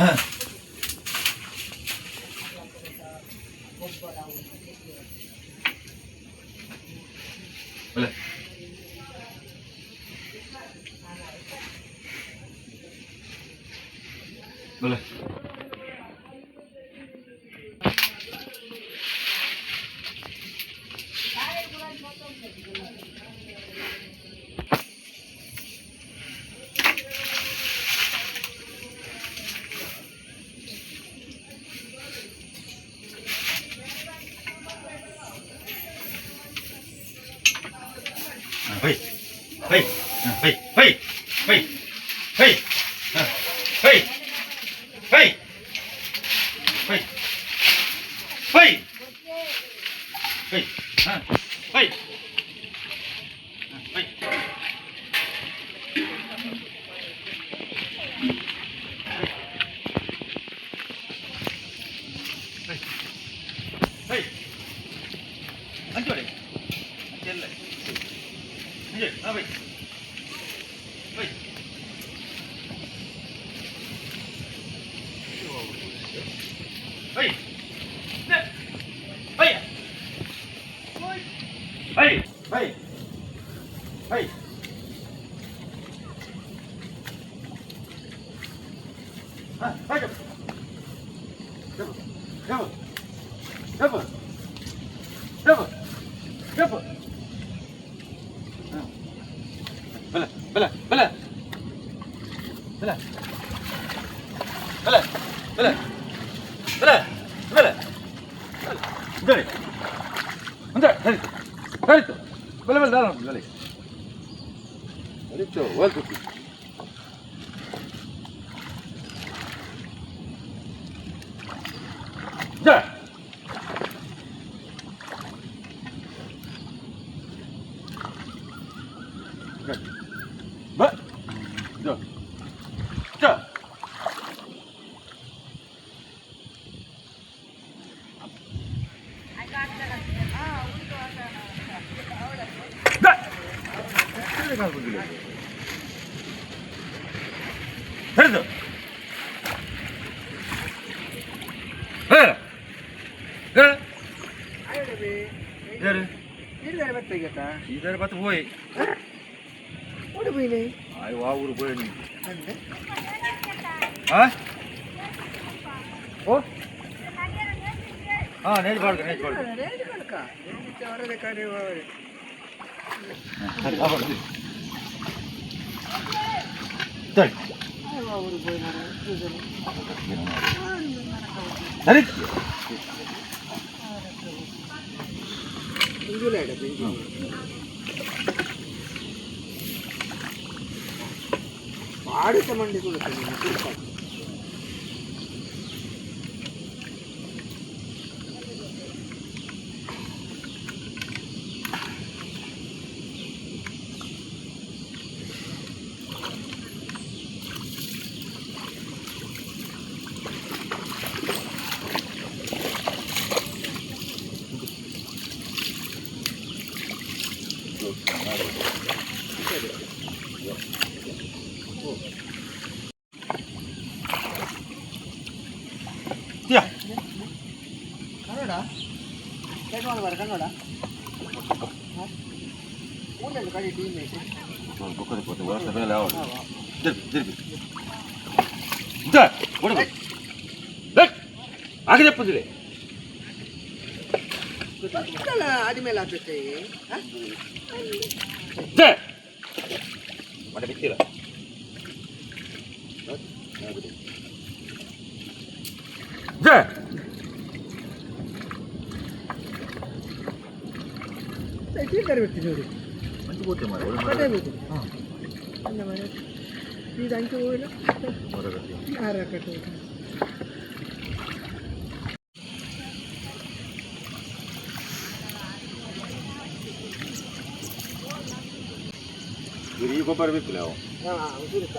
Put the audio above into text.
ಹಾಂ. ಬಲೆ ಬಲೆ.嘿，嘿，嘿，嘿，嘿，嘿，嘿，嘿，嘿，嘿，嘿，嘿，嘿。嘿，ಅಂಚೋಡಿ ಅಂಚೆಲ್ಲ ಅಂಚೆ ಹಾಂ bye bye bye bye bye bye bye. ಹಾಂ ಬೈ. ಜಬ್ಬು ಜಬ್ಬು ಜಬ್ಬು ಜಬ್ಬು ಜಬ್ಬು. ಬಲ ಬಲ ಬಲ ಬಲ ಬಲ ಬಲ ಬಲ ಬಲ. ಸರಿ ಸರಿ ಸರಿ. ಬಲ ಬಲ ದಾರ ಬಲ ಸರಿ. ಜಾ ಬ ಜಾ ಜಾ. ಸರಿದು ಇದರ ಬತ್ತು ಹೋಯ್. ಆಯ್ ವಾ ಊರು ಪೋಯಿ ನೀ. ಆ ಓ ಹಾಂ ನೇಜ್ ಬಾಡ್ಕ ನೇಜ್ ಬಾಡ್ಕ. ಸರಿ ಸರಿ. ಆಡಿತ ಮಂಡಿ ಕನ್ನಡ ಬರ ಕನ್ನಡ ಊರಲ್ಲಿ ಕಡಿ ಟೀಮ್ ಆಗಿದೆ ಪುಂದಿದೆ. ಆದ್ಮೇಲೆ ಆಗ್ತೈತೆ. ಮನೆ ಬಿತ್ತಿಲ್ಲ. ಜೈ. ಸೀತಾರೆ ಬಿಡ್ತೀನಿ ನೋಡಿ. ಮಂಚು ಬೋತೆ ಮಾರೆ. ಕಟ್ಟೆ ಬೇಕು ಅಲ್ಲ ಮನೆ ಈಗ ಅಂಚು ಹೋಗಿಲ್ಲ. ಆರ ಕಟ್ಟೆ. ಈ ಗೊಬ್ಬರ ಬಿತ್ತಿಲ್ಲ ಅವು. ಹಾಂ ಉಸಿರುತ್ತ.